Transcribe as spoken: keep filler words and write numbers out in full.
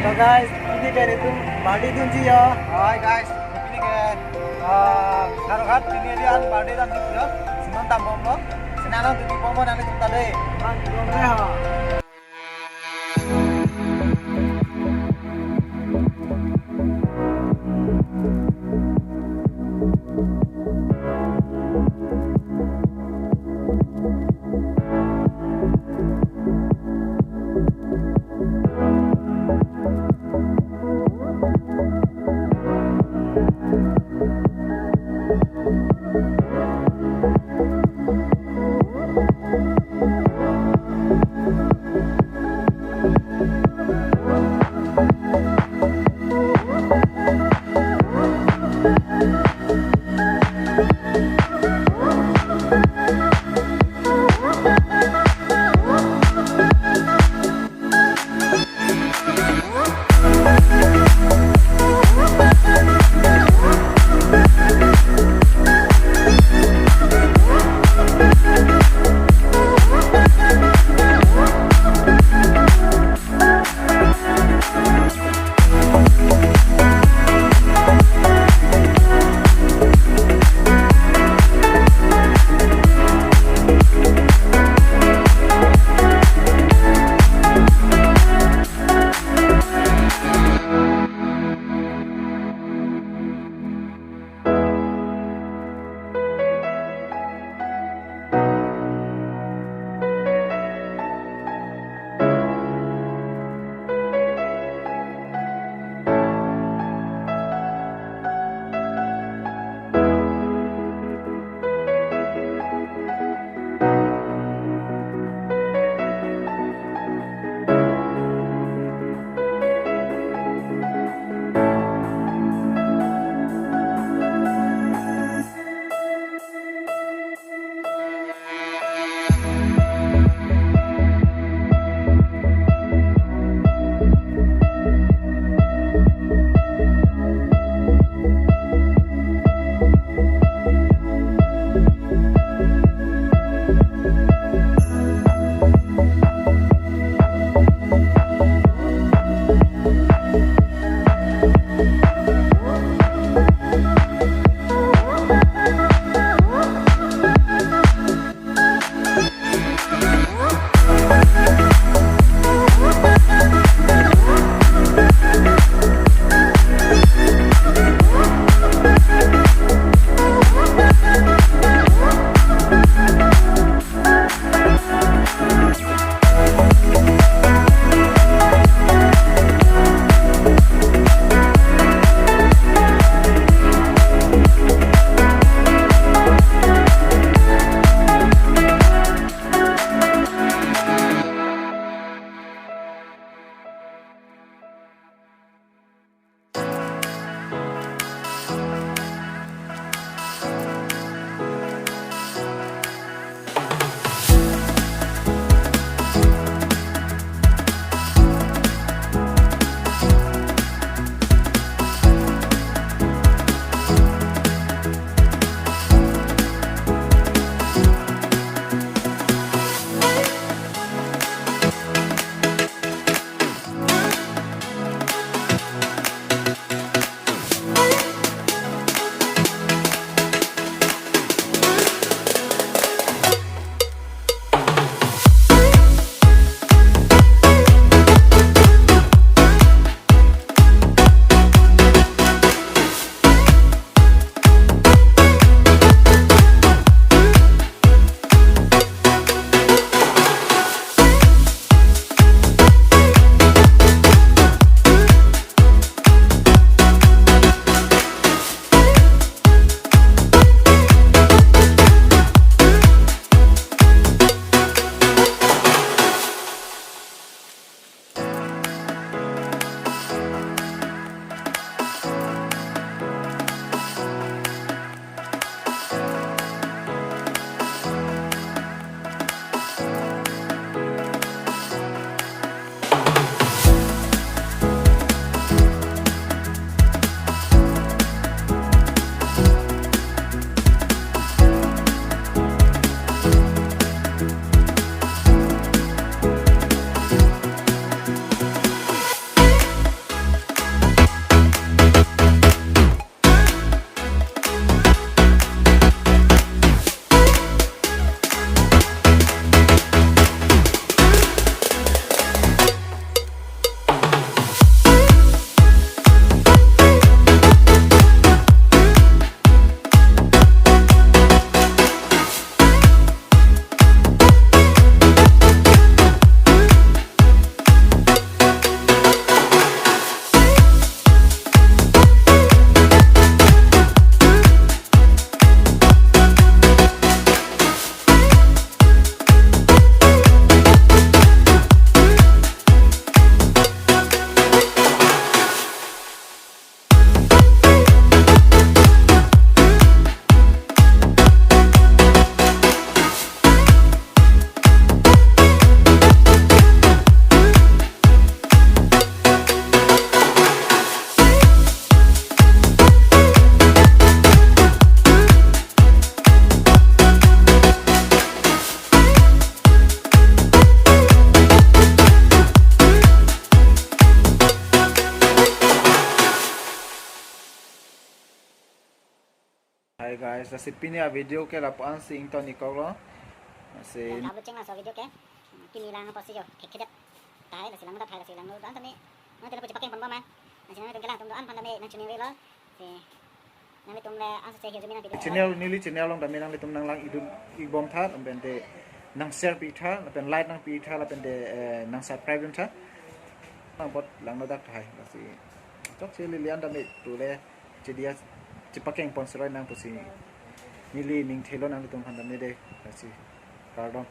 So guys, pini ke itum birthday dunji ho. Hi guys, pini ke, ah, Howraghat pini dia birthday dunji ho. Si non dambomlo. Si non dunbomlo nanglitum ta dei. Nanglitum dei ho. Hi guys, lasi pini a video ke lapu-an si ington-iklo. Lasi Yang upload cheng laso video ke. Kimi lang apotsi jo, thek thekthe. Tahai, lasi langno tahai, lasi langno dan tame. Nangtum le pachepakeng pon bom ma. Lasi nangtum kelang atum do-an aphan tame nang channel lo. Si nangtum le ansi che hirjume nang video. Channel, neli channel along tame nangtum nanglang-idun-ik bom tha, lapen te nang share pi tha, lapen like nangpi tha, lapen te, eh, nang subscribe dun tha. Nang apot langno dak tahai, lasi chokche lilian tame tu le chedia chepakeng pon seroi nang pusi neli ning thelo nangtum aphan tame de, lasi kardom.